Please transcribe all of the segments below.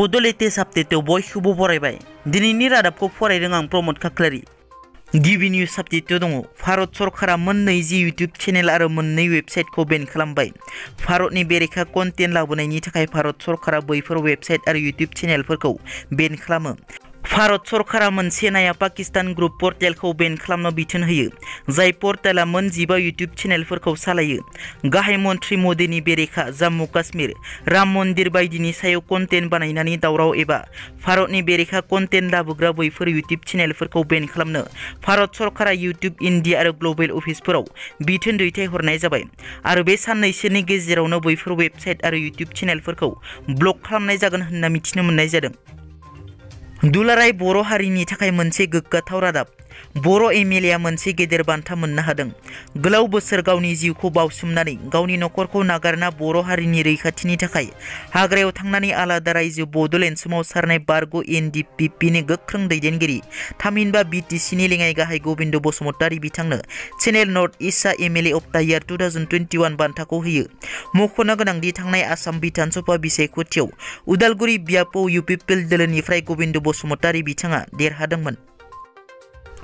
बड' लेटेस्ट आपडेटआव बयखौबो बरायबाय। दिनैनि रादाबखौ फरायदों आं प्रमद खाख्लारि। गिबि निउज आपडेटआव दङ भारत सरकारा मोननै इउटिउब चेनेल आरो मोननै वेबसाइटखौ बेन खालामबाय। भारतनि बेरेखा कन्टेन्ट लाबोनायनि थाखाय भारत सरकारा बैफोर वेबसाइट आरो इउटिउब चेनेलफोरखौ बेन खालामो। भारत सरकारा मोनसे नाया पाकिस्तान ग्रुप पर्टेलखौ बेन खालामनो बिथोन होयो, जाय पर्टेला मोन 15 इउटिउब चेनेलफोरखौ सालायो। गाहाय मन्त्रि मदिनि बेरेखा जम्मु काश्मीर राम मन्दिर बायदिनि सायाव कन्टेन्ट बानायनानै दावराव एबा भारतनि बेरेखा कन्टेन्ट लाबोग्रा बैफोर इउटिउब चेनेलफोरखौ बेन खालामनो भारत सरकारा इउटिउब इन्डिया आरो ग्लबेल अफिसफोराव बिथोन दैथायहरनाय जाबाय आरो बे साननैसोनि गेजेरावनो बैफोर वेबसाइट आरो इउटिउब चेनेलफोरखौ ब्लक खालामनाय जागोन होनना मिथिनो मोननाय जादों। दुलाराय बर' हारिनि थाखाय मोनसे गोग्गाथाव रादाब। बर' एमएलएआ मोनसे गेदेर बान्था मोननो हादों। गोलाव बोसोर गावनि जिउखौ बावसोमनानै गावनि नखरखौ नागारना बर' हारिनि रैखाथिनि थाखाय हाग्रायाव थांनानै आलादा रायजो बड'लेण्ड सोमावसारनाय बारग' एनडिपिपिनि गोख्रों दैदेनगिरि थामहिनबा बिटिसिनि लेङाइ गाहाय गबिन्द बसुमतारी बिथांनो चेनेल नर्थ इस्टआ एमएलए अफ द इयार 2021 बान्थाखौ होयो। मख'नो गोनांदि थांनाय आसाम बिधान सभा बिसायख'थियाव उदालगुरि बियापआव इउपिपिएल दोलोनिफ्राय गबिन्द बसुमतारी बिथाङा देरहादोंमोन।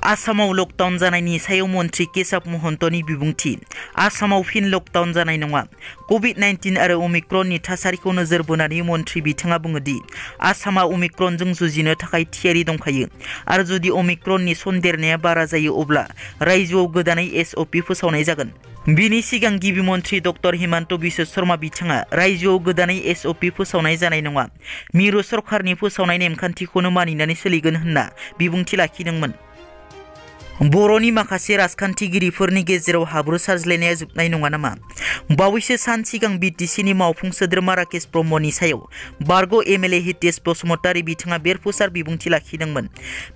आसामाव लकडाउन जानायनि सायाव मन्त्रि केशब महन्तनि बिबुंथि। आसामाव फिन लकडाउन जानाय नङा। कभिड-19 आरो अमिक्रननि थासारिखौ नोजोर बोनानै मन्त्रि बिथाङा बुङोदि आसामा अमिक्रनजों जुजिनो थाखाय थियारि दंखायो आरो जुदि अमिक्रननि सन्देरनाया बारा जायो अब्ला रायजोआव गोदानै एसअपि फोसावनाय जागोन। बिनि सिगां गिबि मन्त्रि डक्टर हिमन्त बिश्व शर्मा बिथाङा रायजोआव गोदानै एसअपि फोसावनाय जानाय नङा, मिरु सरकारनि फोसावनाय नेमखान्थिखौनो मानिनानै सोलिगोन होनना बिबुंथि लाखिदोंमोन। बर'नि माखासे राजखान्थिगिरिफोरनि गेजेराव हाब्रु सारज्लायनाया जोबनाय नङा नामा? बावैसो सान सिगां बिटिसिनि मावफुं सोद्रोमा राकेश ब्रह्मनि सायाव बारग' एमएलए हितेश बसुमतारी बिथाङा बेरफुसार बिबुंथि लाखिदोंमोन।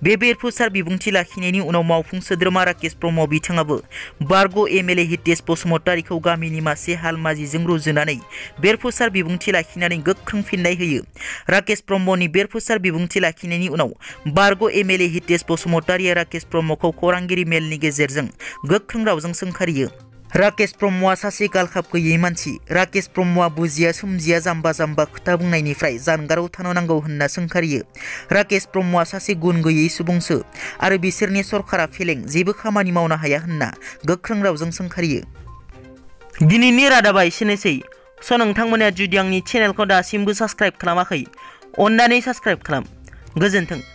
बे बेरफुसार बिबुंथि लाखिनायनि उनाव मावफुं सोद्रोमा राकेश ब्रह्म बिथाङाबो बारग' एमएलए हितेश बसुमतारीखौ गामिनि मासे हालमाजिजों रुजुनानै बेरफुसार बिबुंथि लाखिनानै गोख्रों फिननाय होयो। राकेश ब्रह्मनि बेरफुसार बिबुंथि लाखिनायनि उनाव बारग' एमएलए हितेश बसुमतारीया राकेश ब्रह्मखौ खौरांगिरि मेलनि गेजेरजों गोख्रों रावजों सोंखारियो। राकेश ब्रह्मआ सासे गालखाब गैयै मानसि। राकेश ब्रह्मआ बुजिया सोमजिया जाम्बा जाम्बा खोथा बुंनायनिफ्राय जानगाराव थानो नांगौ होनना सोंखारियो। राकेश ब्रह्मआ सासे गुन गैयै सुबुंसो आरो बिसोरनि सरकारा फेलें, जेबो खामानि मावनो हाया होनना गोख्रों रावजों सोंखारियो। दिनैनि रादाबा एसेनोसै। नोंथांमोना जुदि आंनि चेनेलखौ दासिमबो साबस्क्राइब खालामाखै, अन्नानै साबस्क्राइब खालाम। गोजोन्थों।